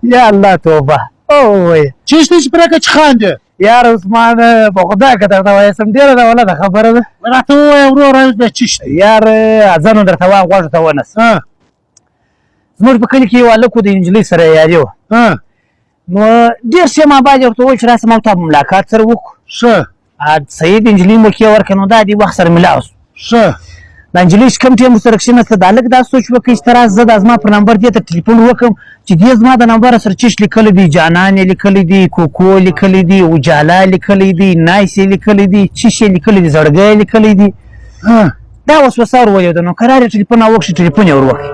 یا الله توبه. اوه چیشته چې پرکه چې خاندې؟ یار عثمان، په خدای که درته وایم ډېره د وله خبره ده. راته ووایه وروره، اوس بیا چیشته؟ یار ځنو درته وایم، غوږ ته ونیسه. زموږ په کلي کې یو هلک و، د نجلۍ سره یاري وه. نو ډېر ښه ما باندې ورته وویل چې راسه ما ته ملاقات سره وکړو. ښه. سید نجلۍ موقع ورکړه، نو دا دې وخت سره ملاو شو. ښه. دا نجلۍ چې کوم ټایم ورسره کښېناسته، دا هلک دا سوچ وکړي چې ته راسه زه دا زما پر نمبر دې ته ټلیفون وکړم چې دې زما د نمبر سره چش لیکلی دی، جانان یې لیکلی دی، کوکو لیکلی دی، اجالا لیکلی دی، نایس یې لیکلی دی، چش یې لیکلی دی، زړګی یې لیکلی دی. دا وسوسه ور ولېده، نو کرار یې ټلیفون راوکښې، ټلیفون یې ور وکړ.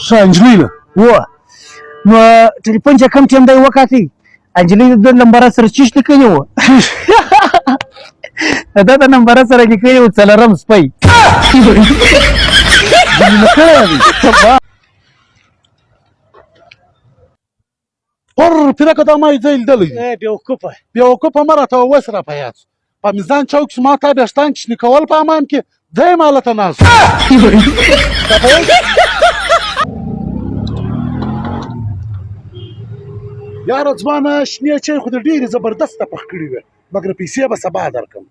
ښه، نجلۍ له؟ و نو ټلیفون چې کوم ټایم دی وکاتی، نجلۍ د ده نمبر سره چش لیکلی و، د ده د نمبر سره لیکلی و څلورم سپی. پر پیرکه دا ما یې ځای لیدلی دی. بېوقوفه. بېوقوفه مه راته وس را په یاد سو. په میزان چوک چې ما تا ویښتان چشني کول په حمام کې، دی هم هلته ناست و. یاره ځوانه، شنې چای خو دې ډېرې زبردسته پخ کړي وې، مګر پیسې به سبا درکړم.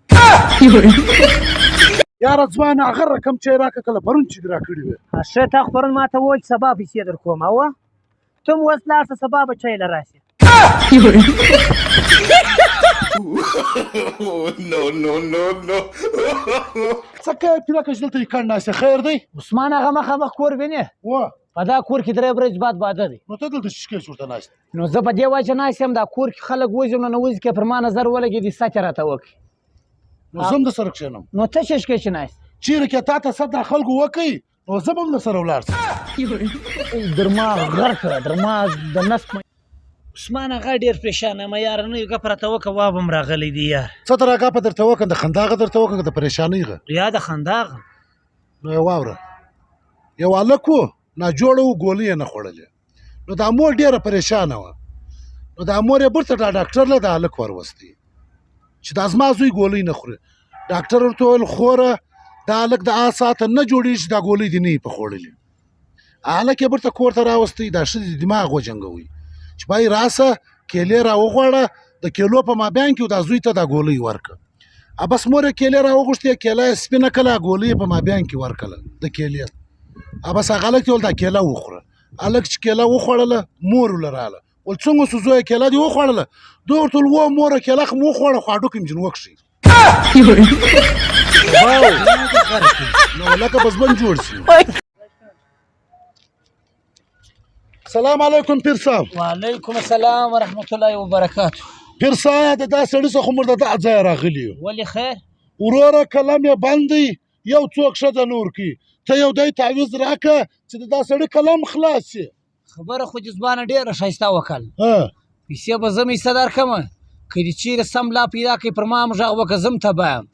یاره ځوانه، هغه رقم چای راکړه کله پرون چې دې راکړي وې. ښه، تا خو پرون ما ته وویل چې سبا پیسې در کوم، او ته هم اوس لاړ شه، سبا به چای له راشې. No, no, no, no. څه کوې پیرکه چې دلته یې کڼ ناست یې؟ خیر دی؟ عثمان، هغه مخامخ کور وینې؟ وه. په دا کور کې 3 ورځې بعد واده دی. نو ته دلته څه کوې چې ورته ناست؟ نو زه په دې وجه ناست یم، دا کور کې خلک وځي نو نه وځي، که پر ما نظر ولګېدي ست یې راته وکړي. نو زه هم در سره کښېنم. نو ته څه کوې چې ناست؟ چېرې که تا ته ست دا خلکو وکړي، نو زه به هم در سره ولاړ شم. در ما غر کړه، در ما د نس. عثمان، هغه ډېر پرېشانه یم یاره، نه یو ګپ راته وکړه، واب هم راغلی دی یار. څه ته راګپه درته وکړم؟ د خندا غه درته وکړم که د پرېشانۍ غه؟ یا د خندا غه. نو یې واوره، یو هلک و، ناجوړه و، ګولۍ یې نه خوړلې. نو دا مور ډېره پرېشانه وه. نو دا مور یې بېرته دا ډاکټر له دا هلک وروستی چې دا زما زوی ګولۍ نه خوري. ډاکټر ورته وویل، خوره دا هلک د هغه ساعته نه جوړېږي چې دا ګولۍ دې نه وي په خوړلې. هلک یې بېرته کور ته راوستی، دا ښځې دماغ وجنګوي چې بای راسه کیلې را وغواړه، د کیلو په مابین کې دا زوی ته دا ګولۍ ورکړه. بس مور یې کیلې راوغوښتې، کیله یې سپینه کړه، ګولۍ یې په مابین کې ورکړه د کیلې. بس هغه هلک ته وویل دا کیله وخوره. هلک چې کیله وخوړله، مور ورله راغله، ویل څنګه سو زویه کیله دې وخوړله؟ دوی ورته وویل وه موره کیله خو مې وخوړه، خو هډوکی مې ځینې وکښی. نو لکه به ژوند جوړ شي. سلام علیکم پیر صاحب. وعلیکم السلام ورحمت الله وبرکاته. پیر صاحب، د دا سړي څخه خو موږ د دا ځایه راغلي یو. ولې خیر؟ وروره قلم یې بند دی، یو څوک ښځه نه ورکوي، ته یو دی تعویض راکړه چې د دا سړي قلم خلاص شي. خبره خو دې ځوانه ډېره ښایسته وکړه. پیسې به زه هم حصه درکړم، که دې چېرې سم لا پیدا کړې پر ما هم غږ وکړه، زه هم تباه یم.